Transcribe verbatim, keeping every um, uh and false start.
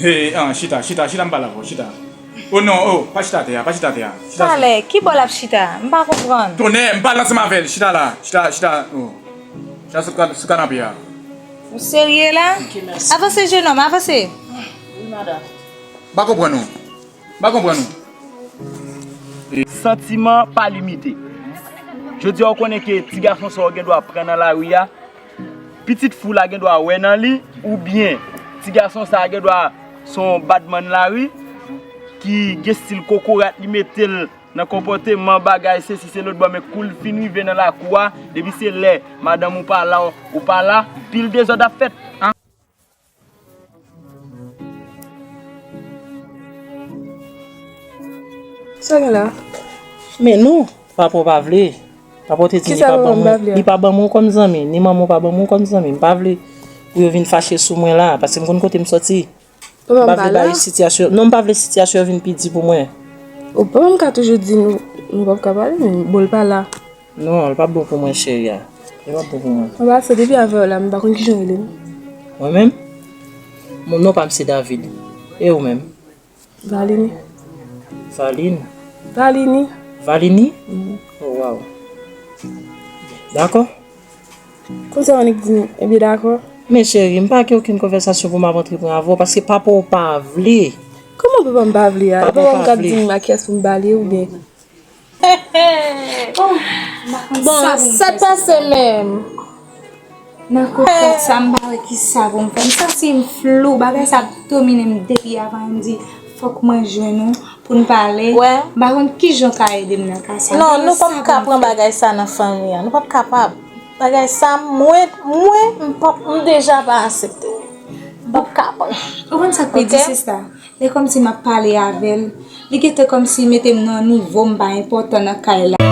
Hey, ah, chita, chita, chita, m pale avè w, chita. Oh non, oh, pa chita atè a, pa chita atè a. Chita. Talè, ki bò l ap chita? M pa konprann. Tonnè, m pale ansanm avè l, chita la, chita, chita, oh. Chita sou, sou kanape a. Ou serye la? Ok, mèsi. Avanse, jenòm, avanse. Wi, madanm. M pa konprann ou. M pa konprann ou. Santiman pa limite. Jodi a, ou konnen ke ti gason sa w gen dwa pran nan lari a, pitit fi w la gen dwa wè nan li, oubyen ti gason sa a gen dwa se yon badmann lari ki gen stil kokorat, li mete l nan konpòteman bagay sesi se lòt bò, men kou l fin rive nan lakou a, depi se lè madanm ou pa la, ou pa la, pil dezòd ap fèt. Sa gen la? Men non, papa w pa vle. Papa w te di li pa ban mwen, li pa ban mwen w kòm zanmi, ni manman w pa ban mwen w kòm zanmi. M pa vle pou yo vin fache sou mwen la, paske m konn kote m sòti. M pa vle bay sitiyasyon, non, m pa vle sitiyasyon yo vin pi di pou mwen. O, papa m ka toujou di nou, nou p ap ka pale, men bon, l pa la. Non, l p ap bon pou mwen, cheri a. Li p ap bon pou mwen. Anba sa, depi avè w la, m pa konn kijan w rele m. Mwen menm? Mon non pa m se David. E ou menm? Valini. Valin? Valini. Valini? Mhm. Oh, wow. Dakò. Konsa w annik di m, ebyen dakò. Men cheri, m pa gen okenn konvèsasyon pou m ap antreprann avè w, paske papa w pa vle. Kòman papa m pa vle a? E papa m k ap di m a kiyès pou m pale oubyen? Bon, sa k pase menm? Nan kokorat sa, m pa wè kisa pou m fè. M santi m flou, bagay sa ap domine m depi avan, m di, fòk mwen jwenn ou pou n pale. M pa konn kijan w ka ede m nan ka sa. Non, nou p ap ka pran bagay sa nan fanmi an. Nou p ap kapab. Bagay sa, mwen, mwen, m p ap, m deja pa aksepte. M p ap ka pran. Ou konn sa k pi di, sista? Lè kòmsi m ap pale avè l, li gentan kòmsi mete m nan yon nivo m pa enpòtan nan kay la.